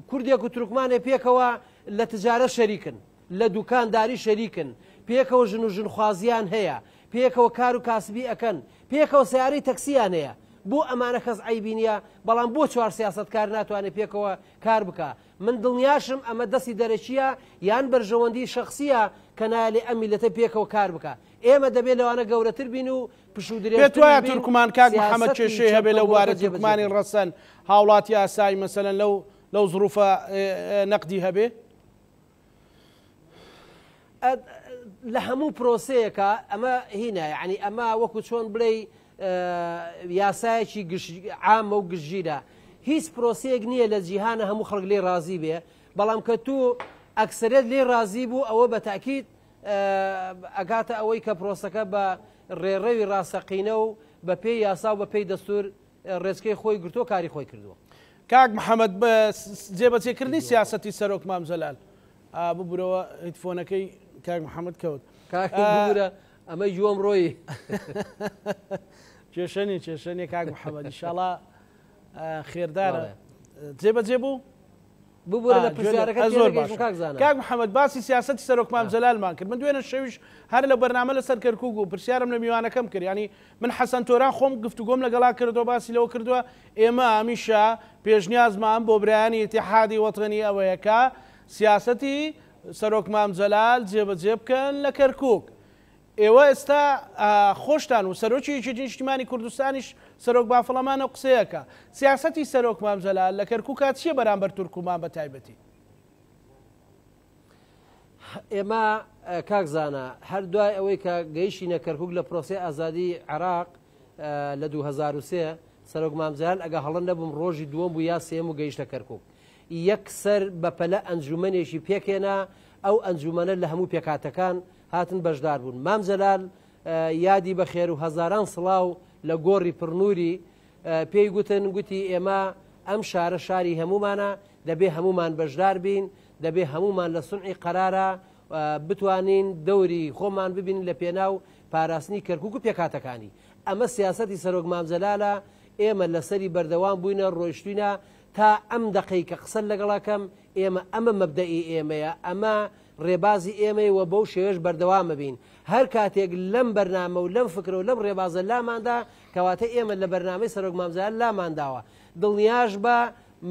کوردێک و تورکمانێ پێکەوە لە تجارەت شەریکن، لە دوکانداری شەریکن، پێکەوە ژن و ژنخوازیان هەیە، پێکەوە کار و کاسبی ئەکەن، پێکەوە سەیارەی تەکسیان هەیە، بۆ ئەمانە کەس عەیبی نیە، بەڵام بۆ چوار سیاسەتکار ناتوانێ پێکەوە کار بکا؟ من دڵنیاشم ئەمە دەستی دەرەکیە یان بەرژەوەندی شەخسیە کە نایەلێ ئەم میللەتە پێکەوە کار بکا. ئێمە دەبێ لەوانە گەورەتر بین و پشوو پێت درێژتریش وایە بین، تورکمان کاک محەمەد سیاسەتی کێشەی هەبێ چەپکە لەو گوڵەکە بارە جێبەجێ تورکمانی بکەین. ڕەسەن هاوڵاتی ئاسایی مەسەلەن لەو لەو زڕوفە نەقدی هەبێ؟ لە هەموو پرۆسەیەکا ئەمە هینە یعنی ئەمە وەکو چۆن بڵێی یاسایەکی عامە و گشتگیرە هیچ پرۆسەیەک نییە لە جیهانە هەموو خەڵک لێ ڕازی بێ بەڵام کە تو ئەکسەرێت لێ ڕازی بوو ئەوە بە تاکیید ئەگاتە ئەوەی کە پرۆسەکە بە ڕێڕەوی ڕاستەقینە و بە پێی یاسا و بە پێی دەستور ڕێچکەی خۆی گرتووە کاری خۆی کردووە. کاک محەمەد بە جێبەجێکردنی سیاسەتی سەرۆک مام جەلال ببورەوە هیتفۆنەکەی کاک محەممەد کەوت کاک ببورە ئەمە جوەم ڕۆیی کێشە نیە کێشە نیە کاک محەممەد ئینشاڵا خێردارە جێبەجێ بوو ببورە لە پرسیارەکە زۆر باشە کاک محەممەد باسی سیاسەتی سەرۆک مام جەلالمان کرد من دوێنە شەویش هەر لە بەرنامە لەسەر کەرکوک و پرسیارم لە میوانەکەم کرد ینی من حەسەن تۆران خۆم گفتوگۆم لەگەڵا کردو باسی لەوە کردووە ئێمە هەمیشە پێشنیازمان بۆ برایانی ئیتیحادی وەتەنی ئەوەیە کە سیاسەتی سەرۆک مام جەلال جێبەجێ بکەن لە کەرکوک. ئێوە ئێستا خۆشتان و سەرۆکی یەکێتی نیشتیمانی کوردستانیش سەرۆک بافڵ ئەمانە قسەیەکە. سیاسەتی سەرۆک مام جەلال لە کەرکوکا چیە بەرامبەر تورکومان بە تایبەتی؟ ئێمە کاک زانا هەر دوای ئەوەی کە گەیشتینە کەرکوک لە پرۆسەی ئازادی عێراق لە 2003 سەرۆک مام جەلال ئەگە هەڵە نەبووم ڕۆژی دووەم بوو یا سێیەم و گەیشتە کەرکوک یەکسەر بەپەلە ئەنجومەنێکی پێکهێنا، ئەو ئەنجومەنە لە هەموو پێکهاتەکان هاتن بەشدار بوون. مام جەلال یادی بەخێر و هەزاران سڵاو لە گۆڕی پڕنووری پێی گوتن، گوتی ئێمە ئەم شارە شاری هەموومانە، دەبێ هەموومان بەشدار بین، دەبێ هەموومان لە سونعی قەرارا بتوانین دەوری خۆمان ببینین لە پێناو پاراستنی کەرکووک و پێکهاتەکانی. ئەمە سیاسەتی سەرۆک مام جەلالە، ئێمە لەسەری بەردەوام بووینە، ڕۆیشتووینە، تا ئەم دەقەی کە قسەت لەگەڵ ئەکەم، ئێمە ئەمە مەبدەئی ئێمەیە، ئەمە ڕێبازی ئێمەیە و بەو شێوەیەش بەردەوام ئەبین. هەر کاتێک لەم بەرنامە و لەم فکرە و لەم ڕێبازە لاماندا، کەواتە ئێمە لە بەرنامەی سەرۆک مام جەلال لامانداوە. دڵنیاش بە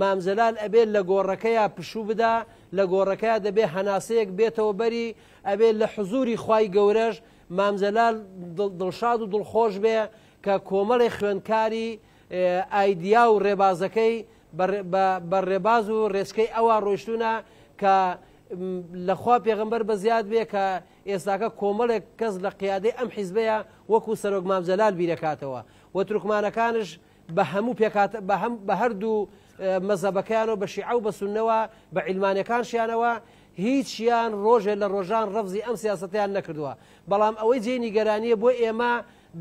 مام جەلال ئەبێ لە گۆڕەکەیا پشوو بدا، لە گۆڕەکەیا دەبێ هەناسەیەک بێتەوە بەری، ئەبێ لە حزووری خوای گەورەش مام جەلال دڵشاد و دڵخۆش بێ کە کۆمەڵێ خوێندکاری ئایدیا و ڕێبازەکەی بە ڕێباز و ڕێچکەی ئەوا ڕۆیشتوونە کە لە خوا پێغەمبەر بەزیاد بێ کە ئێستاکە کۆمەڵێک کەس لە قیادەی ئەم حیزبەیە وەکو سەرۆک مام جەلال بیرەکاتەوە و تورکمانەکانش بە هەموو پێکات بە هەم بە هەردوو مەزەبەکەیانەوە بە شیعە و بە سوننەوە بە عیلمانەکانشیانەوە هیچیان ڕۆژێ لە ڕۆژان ڕەفزی ئەم سیاسەتیان نەکردووە بەڵام ئەوەی جێی نیگەرانیە بۆ ئێمە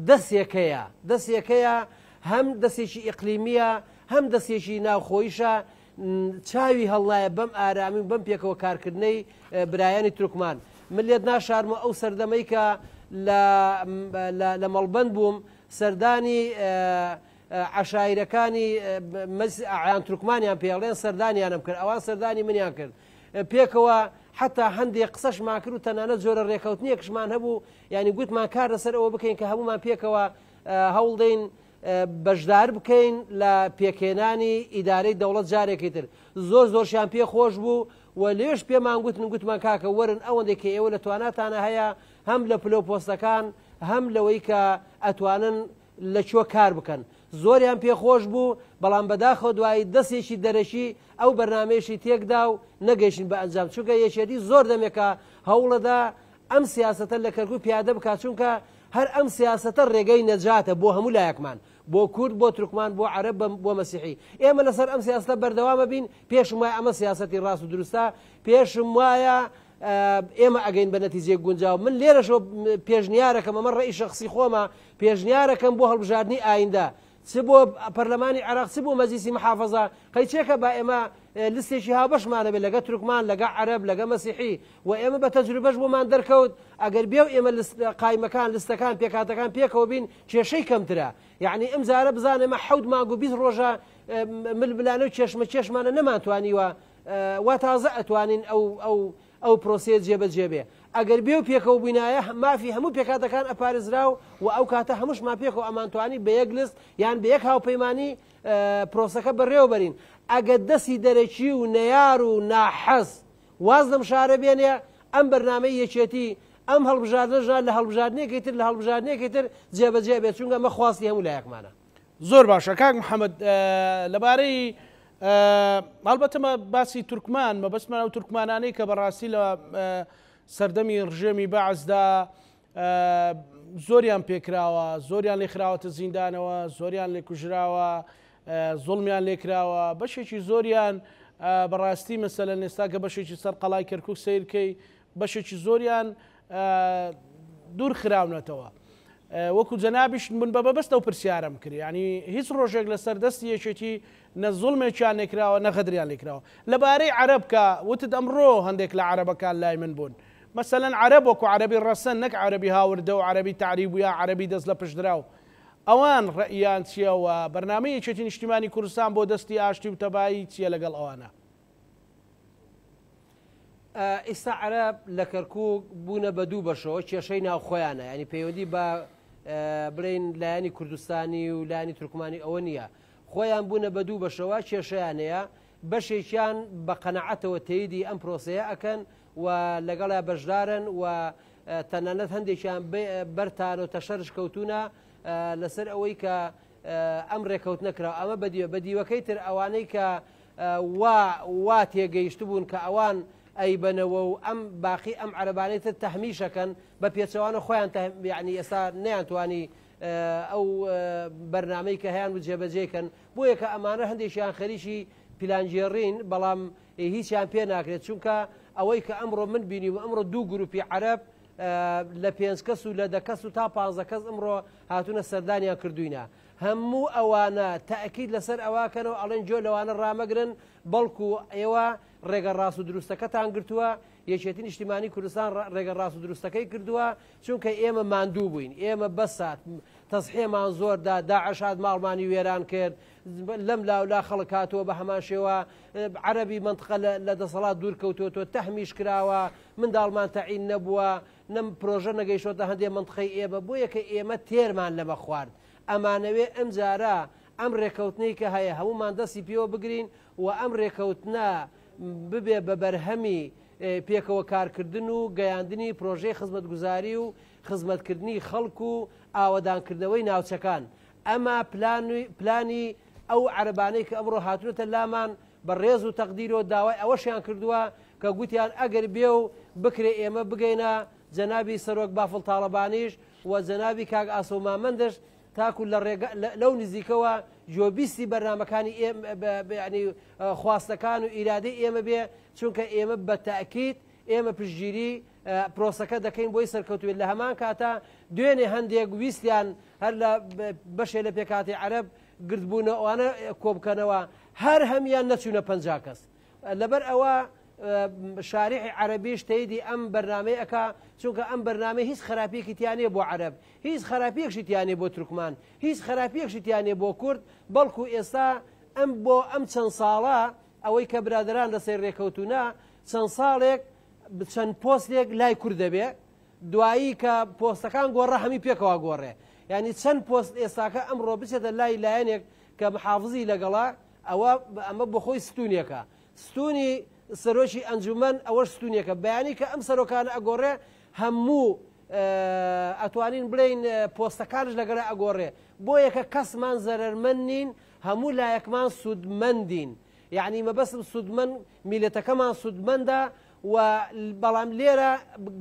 دەسێکەیە، دەسێکەیە هەم دەسێکی ئیقلیمییە، هەم دەسێکی ناوخۆیشە، چاوی هەڵنایە بەم ئارامی و بەم پێکەوە کارکردنەی برایانی تورکمان. من لێت ناشارمەوە ئەو سەردەمەی کە لە مەڵبەند بووم، سەردانی عەشایرەکانی مەجلسی ئەعیان تورکمانیان پێ ئەڵێن سەردانیانم کرد، ئەوان سەردانی منیان کرد. پێکەوە حەتا هەندێک قسەشمان کرد و تەنانەت جۆرە ڕێکەوتنێکشمان هەبوو یانی گوتمان کار لەسەر ئەوە بکەین کە هەمومان پێکەوە هەوڵدەین بەشدار بکەین لە پێکهێنانی ئیدارەی دەوڵەت جارێکی تر زۆر زۆرشیان پێ خۆش بوو و لێش پێمان گوتن گوتمان کاکە وەرن ئەوەندێک کە ئێوە لە تواناتانە هەیە هەم لە پلە و پۆستەکان هەم لەوەی کە ئەتوانن لە کوێ کار بکەن زۆریان پێ خۆش بوو بەڵام بەداخەوە دوایی دەستێکی دەرەکی ئەو بەرنامەیەشی تێکدا و نەگەیشتین بە ئەنجام چونکە یەکێتی زۆر دەمێکە هەوڵەدا ئەم سیاسەتە لە کەرکوک پیادە بکات، چونکە هەر ئەم سیاسەتە ڕێگەی نەجاتە بۆ هەموو لایەکمان، بۆ کورد، بۆ تورکمان، بۆ عەرەب، بۆ مەسیحی. ئێمە لەسەر ئەم سیاسەتە بەردەوامە بین، پێشم وایە ئەمە سیاسەتی ڕاست و دروستە، پێشم وایە ئێمە ئەگەین بە نەتیجەی گونجاو. من لێرەشەوە پێشنیارەکەم، ئەمە ڕەئی شەخسی خۆمە، پێشنیارەکەم بۆ هەڵبژاردنی ئایندە، چ بۆ پەرلەمانی عێراق چ بۆ مەجلیسی محافەزە، قەیچێکە با ئێمە لستێکی هاوبەشمان هەبێت لەگە تورکمان، لەگە عەرەب، لەگە مەسیحی و ئێمە بە تەجروبەش بۆمان دەرکەوت ئەگەر بێ و ئێمە قایمەکان، لستەکان، پێکهاتەکان پێکەوە بین کێشەی کەمترە. یەعنی ئەمجارە بزانە ئێمە 7 مانگ و 20 ڕۆژە ململانێ و کێشمەکێشمانە نەمانتوانیوە وا تازە ئەتوانین ئەو ئەو ئەو پرۆسەیە جێبەجێ بێ. ئەگەر بێ و پێکەوە بووینایە مافی هەموو پێکهاتەکان ئەپارێزرا و ئەو کاتە هەمووشمان پێکەوە ئەمانتوانی بە یەک لست یان بە یەک هاوپەیمانی پرۆسەکە بەڕێوە بەرین. ئەگەر دەستی دەرەکی و نەیار و ناحەز واز لەم شارە بێنێ، ئەم بەرنامەی یەکێتی ئەم هەڵبژاردنەش نا لە هەڵبژاردنێکی تر لە هەڵبژاردنێکی تر جێبەجێ بێت، چونکە ئەمە خواستی هەموو لایەکمانە. زۆر باشە کاک محەممەد لەبارەی هەڵبەتە باسی تورکمان مەبەستمان ئەو تورکمانانەی کە بەڕاستی لە سەردەمی ڕژێمی بەعسدا زۆریان پێکراوە زۆریان لێ خراوەتە زیندانەوە زۆریان لێ کوژراوە زوڵمیان لێکراوە بەشێکی زۆریان بەڕاستی مەسەلەن ئێستا کە بەشێکی سەر قەڵای کەرکک سیرکەی بەشێکی زۆریان دوور خراونەتەوە. وەکو جەنابیشت من بە مەبەست ئەو پرسیارەم کرد یانی هیچ ڕۆژێک لەسەر دەستی یەکێتی نە زوڵمێکیان لێکراوە نە غەدریان لێکراوە لەبارەی عەرەب کە وتت ئەمڕۆ هەندێک لە عەرەبەکان لای من بوون مەسەلەن عەرەب وەکو عەرەبی ڕەسەن نەک عەرەبی هاوردە و عەرەبی تەعریب و یا عەرەبی دەست لە پشتدراو ئەوان ڕەئیان چییە و بەرنامەی یەکێتی نیشتیمانی کوردستان بۆ دەستی ئاشتی و تەبایی چییە لەگەڵ ئەوانە؟ ئیستا عەرەب لە کەرکوک بوونە بە دوو بەشەوە کێشەی ناوخۆیانە ینی پەیوەندی بە بڵین لایەنی کوردستانی و لایەنی تورکمانی ئەوە نییە خۆیان بوونە بە دوو بەشەوە کێشەیانەیە بەشێکیان بە قەنەعەتەوە تەیدی ئەم پرۆسەیە ئەکەن و لەگەڵیا بەشدارن و تەنانەت هەندێکیان بەرتان و تەشەرش کەوتونە لەسەر ئەوەی کە ئەم ڕێکەوتنە کرا ئەمە بەدیوە بە دیوەکەی تر ئەوانەی کە وا وا تێگەیشتبوون کە ئەوان ئەیبەنەوە و ئەم باقی ئەم عەرەبانەی تر تەهمیشەکەن بە پێچەوانە خۆیان یعنی ئێستا نەیانتوانی ئەو بەرنامەی کە هەیان و جێبەجێ کەن بۆیە کە ئەمانە هەندێکیان خەریکی پیلانگێڕین بەڵام هیچیان پێ ناکرێت چونکە ئەوەی کە ئەمڕۆ من بینی و ئەمڕۆ دوو گروپی عەرەب لە پێنج کەس و لە دە کەس و تا پانزە کەس ئەمڕۆ هاتوونە سەردانیان کردوینە هەموو ئەوانە تەئکید لەسەر ئەوە کەنەوە ئەڵێن گوێ لەوانە ڕامەگرن بەڵکو ئێوە ڕێگە ڕاست و دروستەکەتان گرتووە یەکێتی نیشتیمانی کوردستان ڕێگە ڕاست و دروستەکەی کردووە چونکە ئێمە ماندوو بووین ئێمە بەسات تەزحێمان زۆر دا داعش هات ماڵمانی وێران کرد لەم لاولا خەڵک هاتووە بە هەمان شێوە عەرەبی منطقە لە دەسەڵات دوور کەوتووەتەوە تەهمیش کراوە منداڵمان تەعین نەبووە نەم پرۆژە نەگەیشتۆتە هەندێ منطقەی ئێمە بۆیە کە ئێمە تێرمان لەمە خوارد ئەمانەوێ ئەمجارە ئەم رێکەوتنەی کە هەیە هەموومان دەستی پێوە بگرین و ئەم رێکەوتنە ببێ بە بەرهەمی پێکەوە کارکردن و گەیاندنی پرۆژەی خزمەتگوزاری و خزمەتکردنی خەڵک و ئاوەدانکردنەوەی ناوچەکان. ئەمە پلانی ئەو عەرەبانەی کە ئەمڕۆ هاتوونەتە لامان بە ڕێز و تەقدیرەوە داوای ئەوەشیان کردووە کە گوتیان ئەگەر بێ و بکرێ ئێمە بگەینە جەنابی سەرۆک بافڵ تاڵەبانیش و جەنابی کاک ئاسۆ مامەندش تاکو لە ڕێگە لەو نزیکەوە گوێبیستی بەرنامەکانی ینی خواستەکان و ئیرادەی ئێمە بێ چونکە ئێمە بە تاکیت ئێمە پشتگیری پرۆسەکە دەکەین بۆی سەرکەوتوێت لە هەمان کاتا دوێنێ هەندێک ویستیان هەر لە بەشێ لە پێکاتی عەرەب گردبوونە ئەوانە کۆبکەنەوە هەر هەمیان نەچوونە پ کەس لەبەر ئەوە شارحی عەرەبیش تەیدی ئەم بەرنامەی ئەکا چونکە ئەم بەرنامەی هیچ خراپیەکی تیا نیە بۆ عەرەب هیچ خراپیەکشی تیا نیە بۆ تورکمان هیچ خراپیەکشی تیا نیە بۆ کورد بەڵکو ئێستا ئەم بۆ ئەم چەند ساڵە ئەوەی کە برادەران لەسەر رێکەوتونە چەند ساڵێک چەند پۆستێک لای کورد دەبێ دوایی کە پۆستەکان گۆڕا هەمی پێکەوە گۆڕێ یعنی چەند پۆست ئێستاکە ئەمڕۆ بچێتە لای لایەنێک کە محافزی لەگەڵا ئەوە ئەمە بۆخۆی ستونێکە ستونی سەرۆکی ئەنجومەن ئەوەش ستونێکە بەیانی کە ئەم سەرۆکانە ئەگۆڕێ هەموو ئەتوانین بڵێین پۆستەکانش لەگەڵ ئەگۆڕێ بۆیە کە کەسمان زەرەرمەند نین هەموو لایەکمان سوودمەندین یعنی مەبەستم سوودمەند میلەتەکەمان سوودمەندە و بەڵام لێرە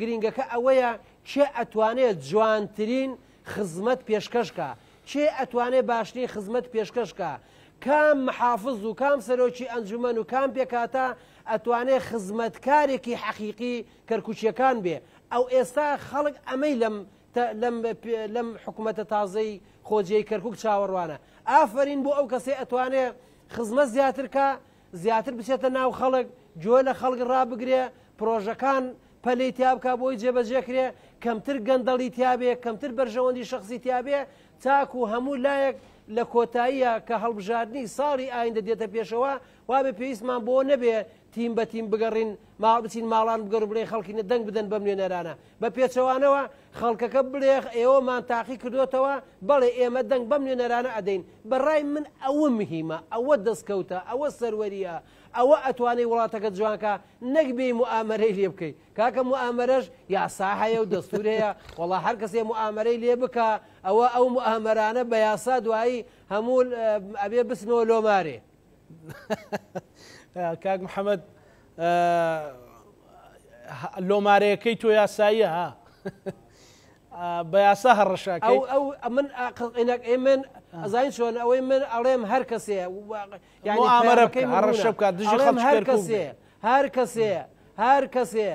گرینگەکە ئەوەیە کێ ئەتوانێت جوانترین خزمەت پێشکەشکە کێ ئەتوانێ باشترین خزمەت پێشکەش کا؟ کام محافز و کام سەرۆکی ئەنجومەن و کام پێکهاتە ئەتوانێ خزمەتکارێکی حەقیقی کەرکوکیەکان بێ؟ ئەو ئێستا خەڵک ئەمەی لەم لەم لەم حکومەتە تازەی خۆجێی کەرکوک چاوەڕوانە. ئافەرین بۆ ئەو کەسەی ئەتوانێ خزمەت زیاتر کا، زیاتر بچێتە ناو خەڵک، گوێ لە خەڵک ڕابگرێ، پرۆژەکان پەلەی تیا بکا بۆی جێبەجێ کرێ، کەمتر گەندەڵی تیا بێ، کەمتر بەرژەوەندی شەخسی تیا بێ، تاکو هەموو لایەک لە کۆتاییا کە هەڵبژاردنی ساڵی ئایندە دێتە پێشەوە، وابێ پێویستمان بۆ نەبێ تیم بە تیم بگەڕین، ماڵ بچین ماڵان بگەڕ بڵێن خەڵکینە دەنگ بدەن بەم نوێنەرانە. بە پێچەوانەوە خەڵکەکە بڵێ ئێوەمان تاقی کردۆتەوە، بەڵێ ئێمە دەنگ بەم نوێنەرانە ئەدەین. بە ڕای من ئەوە مهیمە، ئەوە دەستکەوتە، ئەوە سەروەرییە، ئەوە ئەتوانێ وڵاتەکە جوان کا، نەک بێی موئامەرەی لێ بکەی. کاکە موئامەرەش یاسا هەیە و دەستور هەیە، وەڵا هەر کەسێ موئامەرەی لێ بکا ئەوە ئەو موئامەرانە بە یاسا دوایی هەموو ئەبێ بچنەوە لۆ مارێ. کاک محەممەد لۆمارەیەکەی تۆ یاساییە ها بە یاسا هەڕەشاکەی ئەو ئەو من من ئەزانین چۆن ئەوەی من ئەڵێم هەر کەسێ یعنی هەڕەشە بکات دژی هەر کەسێ هەر کەسێ هەر کەسێ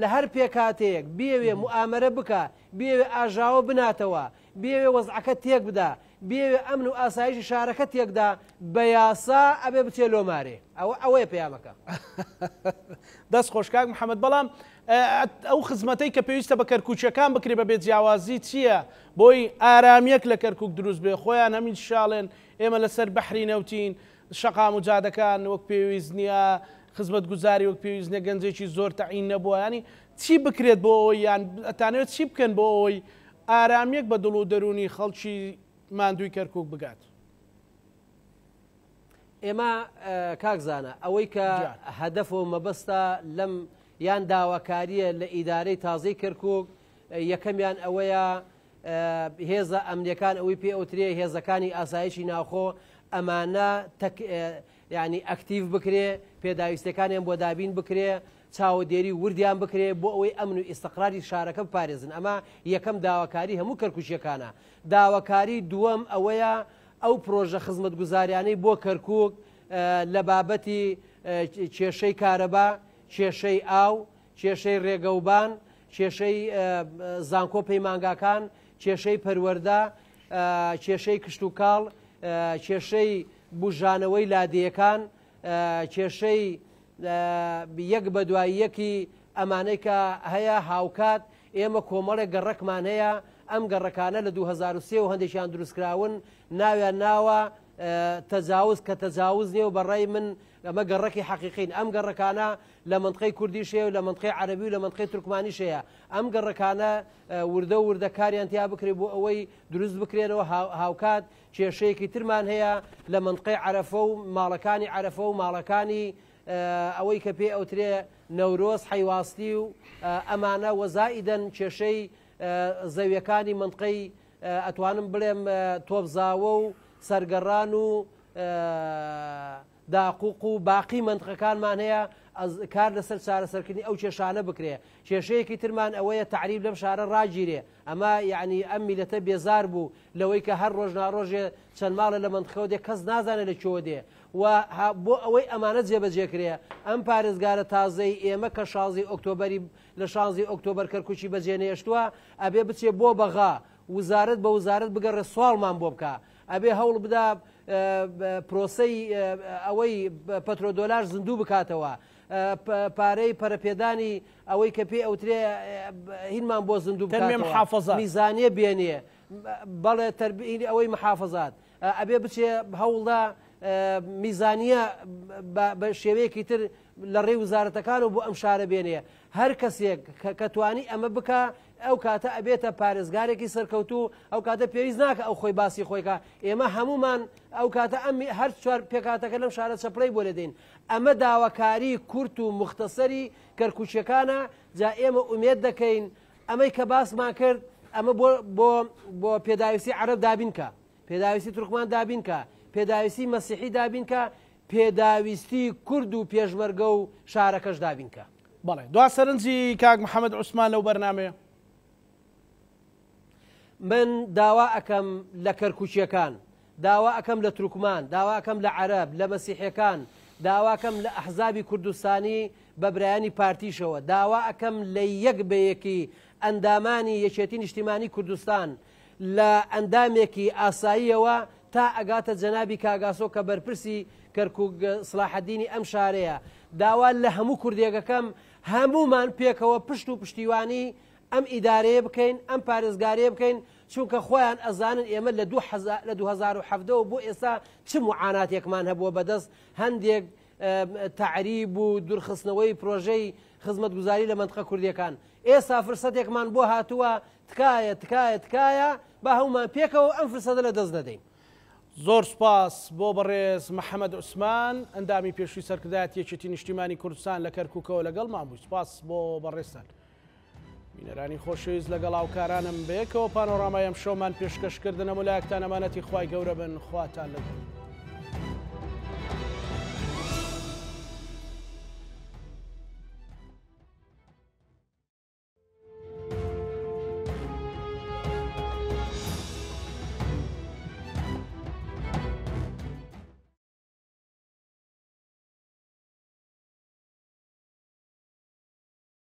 لە هەر پێکاتەیەک بیەوێ موئامەرە بکا بیەوێ ئاژاوە بناتەوە بیەوێ وەزعەکە تێک بدا بیەوێ ئەمن و ئاسایشی شارەکە تێکدا بە یاسا ئەبێ بچێ لۆ مارێ ئەوە ئەوەیە پەیامەکە. دەست خۆش کاک محەمەد بەڵام ئەو خزمەتەی کە پێویستە بە کەرکوکیەکان بکرێ بە بێ جیاوازی چییە بۆی ئارامیەک لە کەرکوک دروست بێ خۆیان هەمیش شاڵێن ئێمە لەسەر بەحری نەوتین شەقام و جادەکان وەک پێویست نییە خزمەتگوزاری وەک پێویست نییە گەنجێکی زۆر تەعین نەبووە ینی چی بکرێت بۆ ئەوەی یان ئەتانەوێت چی بکەن بۆ ئەوەی ئارامیەک بە دڵ و دەروونی خەڵکی ماندووی کەرکوک بگات؟ ئێمە کاک زانا ئەوەی کە هەدەف و مەبەستە لەم یان داواکاریە لە ئیدارەی تازەی کەرکک یەکەمیان ئەوەیە هێزە ئەمنیەکان ئەوەی پێ ئەوترێ هێزەکانی ئاسایشی ناوخۆ ئەمانە ینی ئەکتیڤ بکرێ پێداویستەکانیان بۆ دابین بکرێ چاوەدێری وردیان بکرێ بۆ ئەوەی ئەمن و ئیستقراری شارەکە بپارێزن ئەمە یەکەم داواکاری هەموو کەرکوکیەکانە داواکاری دووەم ئەوەیە ئەو پرۆژە خزمەتگوزاریانەی بۆ کەرکک لە بابەتی کێشەی کارەبا کێشەی ئاو کێشەی ڕێگەوبان کێشەی زانکۆ پەیمانگاکان کێشەی پەروەردە کێشەی کشتوکاڵ کێشەی بوژانەوەی لادێیەکان کێشەی یەک بە دوای یەکی ئەمانەی کە هەیە هاوکات ئێمە کۆمەڵێک گەڕەکمان هەیە ئەم گەڕەکانە لە 2023 و هەندێکیان دروستکراون ناویان ناوە تەجاوز کە تەجاوز نیە و بەڕای من ئەمە گەڕەکی حەقیقین ئەم گەڕەکانە لە منطقەی کوردیش هەیە و لە منطقەی عەرەبی و لە منطقەی تورکمانیش هەیە ئەم گەڕەکانە وردە وردە کاریان تیا بکرێت بۆ ئەوەی دروست بکرێنەوە هاوکات کێشەیەکی ترمان هەیە لە مەنتقەی عەرەفە و ماڵەکانی عەرەفە و ماڵەکانی ئەوەی کە پێی ئەوترێ نەورۆز حەیواستی و ئەمانە وەزائیدەن کێشەی زەویەکانی مەنتقەی ئەتوانم بڵێم تۆپزاوە و سەرگەڕان و داقوق و باقی مەنتقەکانمان هەیە کار لەسەر چارەسەرکردنی ئەو کێشانە بکرێ کێشەیەکی ترمان ئەوەیە تەعریب لەم شارە ڕاگیرێ ئەمە یەعنی ئەم میلەتە بێزار بوو لەوەی کە هەر ڕۆژ ناڕۆژێ چەند ماڵێ لە مەنتقەوە دێ کەس نازانێ لە کوێوە دێ و بۆ ئەوەی ئەمانە جێبەجێ کرێ ئەم پارێزگارە تازەی ئێمە کە شانزی ئۆکتۆبەری لە شانزی ئۆکتۆبەر کەرکوکی بەجێ نەهێشتووە ئەبێ بچێ بۆ بەغا وزارەت بە وزارەت بگەڕێ سواڵمان بۆ بکا ئەبێ هەوڵ بدا پرۆسەی ئەوەی پەترۆدۆلار زیندوو بکاتەوە پارەی پەرەپێدانی ئەوەی کە پێی ئەوترێ هینمان بۆ زیندوو بکاتەوە میزانیە بێنێ بەڵێ تەربیینی ئەوەی محافظات ئەبێ بچێ هەوڵدا میزانیە بە شێوەیەکی تر لە ڕێی وزارەتەکان و بۆ ئەم شارە بێنێ هەر کەسێک کە توانی ئەمە بکە ئەو کاتە ئەبێتە پارێزگارێکی سەرکەوتوو ئەو کاتە پێویست ناکە ئەو خۆی باسی خۆیکە ئێمە هەمومان ئەو کاتە ئەم هەر چوار پێکاتەکە لەم شارە چەپڵەی بۆ لێدەین ئەمە داواکاری کورت و موختەسەری کەرکوکیەکانە، جا ئێمە ئومێد دەکەین ئەمەی کە باسمان کرد ئەمە بۆ بۆ بۆ پێداویستی عەرەب دابین کە، پێداویستی تورکمان دابین کە، پێداویستی مەسیحی دابین کە، پێداویستی کورد و پێشمەرگە و شارەکەش دابین کە. بەڵێ دوا سەرنجی کاک محەمەد عوسمان لەو بەرنامەیە. من داوا ئەکەم لە کەرکوکیەکان، داوا ئەکەم لە تورکمان، داوا ئەکەم لە عەرەب، لە مەسیحیەکان، داوا ئەکەم لە ئەحزابی کوردستانی بە برایانی پارتیشەوە، داوا ئەکەم لە یەک بە یەکی ئەندامانی یەکێتی نیشتیمانی کوردستان، لە ئەندامێکی ئاساییەوە تا ئەگاتە جەنابی کاک ئاسۆ کە بەرپرسی کەرکوک سڵاحەدینی ئەم شارەیە، داوا لە هەموو کوردێک ئەکەم هەموومان پێکەوە پشت و پشتیوانی ئەم ئیدارەیە بکەین، ئەم پارێزگارەیە بکەین، چونکە خۆیان ئەزانن ئێمە لە لە 2017 وە بۆ ئێستا چ موعاناتێکمان هەبووە بەدەست هەندێک تەعریب و دوورخستنەوەی پرۆژەی خزمەتگوزاری لە مەنتقە کوردیەکان. ئێستا فرسەتێکمان بۆ هاتووە، تکایە تکایە تکایە با هەموومان پێکەوە ئەم فرسەتە لە دەست نەدەین. زۆر سوپاس بۆ بەڕێز محەمەد عوسمان، ئەندامی پێشووی سەرکردایەتی یەکێتی نیشتیمانی کوردستان لە کەرکوکەوە لەگەڵمان بووی. سوپاس بۆ بەڕێزتان. بینەرانی خۆشەویست لەگەڵ هاوکارانم بەیەکەوە پانۆرامای ئەمشەومان پێشکەش کردن. هەموو لایەکتان ئەمانەتی خوای گەورە بن. خواتان لەگەڵ.